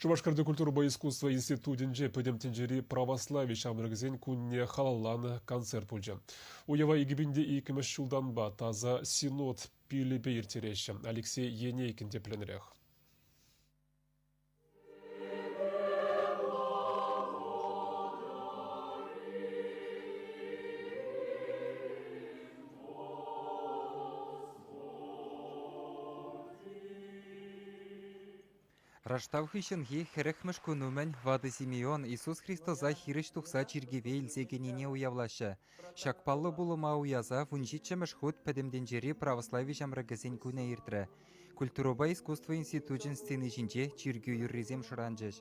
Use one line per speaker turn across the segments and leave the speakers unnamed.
Шупашкарти культурӑпа искусство институтӗнче Пӗтӗм тӗнчери православи ҫамрӑкӗсен кунне халалланӑ концерт пулчӗ. Уява 2002-мӗш ҫултанпа Таса Синод пилӗпе ирттереҫҫӗ. Алексей Енейкин тӗплӗнрех.
Раштав хыҫҫӑнхи хӗрӗхмӗш кун умӗн ватӑ Симеон Иисус Христоса хирӗҫ тухса чиркӗве илсе кӗнине уявлаҫҫӗ. Ҫак паллӑ пулӑма уяса вунҫиччӗмӗш хут Пӗтӗм тӗнчери православи ҫамрӑкӗсен кунӗ иртрӗ. Культурӑпа искусство институчӗн сцени ҫинче чиркӳ юррисем шӑранчӗҫ.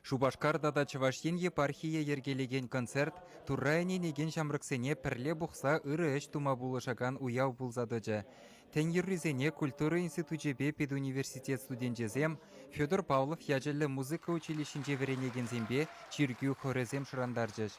Шупашкар тата Чӑваш Ен епархийӗ йӗркелекен концерт Турра ӗненекен ҫамрӑксене пӗрле пухса ырӑ ӗҫ тума пулӑшакан уяв пулса тӑчӗ. Тӗн юррисене культура институчӗпе педуниверситет студенчӗсем, Федор Павлов ячӗллӗ музыка училищинче вӗренекенсемпе чиркӳ хорӗсем шӑрантарчӗҫ.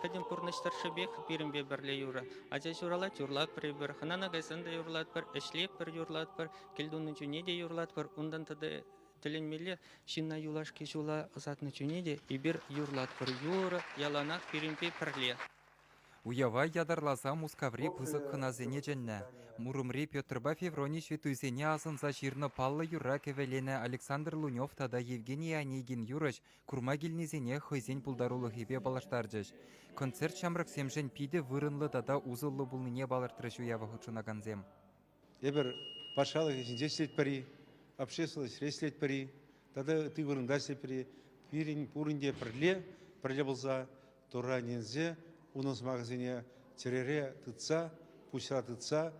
Пӗтӗм пурнӑҫ тӑршшӗпех пирӗнпе пӗрле юрӑ. Ача ҫуралать, юрлатпӑр эпир, хӑнана кайсан та юрлатпӑр, ӗҫлетпӗр, юрлатпӑр, кӗл тунӑ чухне те юрлатпӑр. Унтан тата тӗлӗнмелле ҫынна юлашки ҫула ӑсатнӑ чухне те эпир юрлатпӑр. Юрӑ яланах пирӗнпе пӗрле.
Уява ятарласа Мускаври пысӑк хӑнасене чӗннӗ. Мурӑмри Петрпа Февроний ҫветтуйсене асӑнса ҫырнӑ паллӑ юрра кӗвӗленӗ Александр Лунев тата Евгений Онегин юрӑҫ Курма килнисене хӑйсен пултарулӑхӗпе паллаштарчӗҫ. Концерт ҫамрӑксемшӗн питӗ вырӑнлӑ тата усӑллӑ пулнине палӑртрӗҫ уява хутшӑнакансем.
Эпир патшалӑх ӗҫӗнче ӗҫлетпӗр-и, общественноҫре ӗҫлетпӗр-и тата ытти вырӑнта ӗҫлетпӗр-и, пирӗн пурин те пӗрле, пӗрле пулса Турра ӗненсе унӑн сӑмахӗсене чӗрере тытса, пуҫра тытса,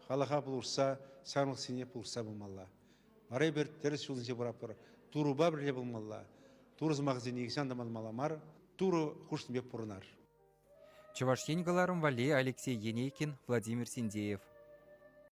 халӑха пулӑшса, ҫамрӑксене пулӑшса пымалла. Вара эпир тӗрӗс ҫул ҫинче пыратпӑр. Турӑпа пӗрле пулмалла. Турӑ сӑмахӗсене нихӑҫан та манмалла мар. Турӑ хушнипе пурӑнар.
Чӑваш Ен кӑларӑм валли Алексей Енейкин, Владимир Синдеев.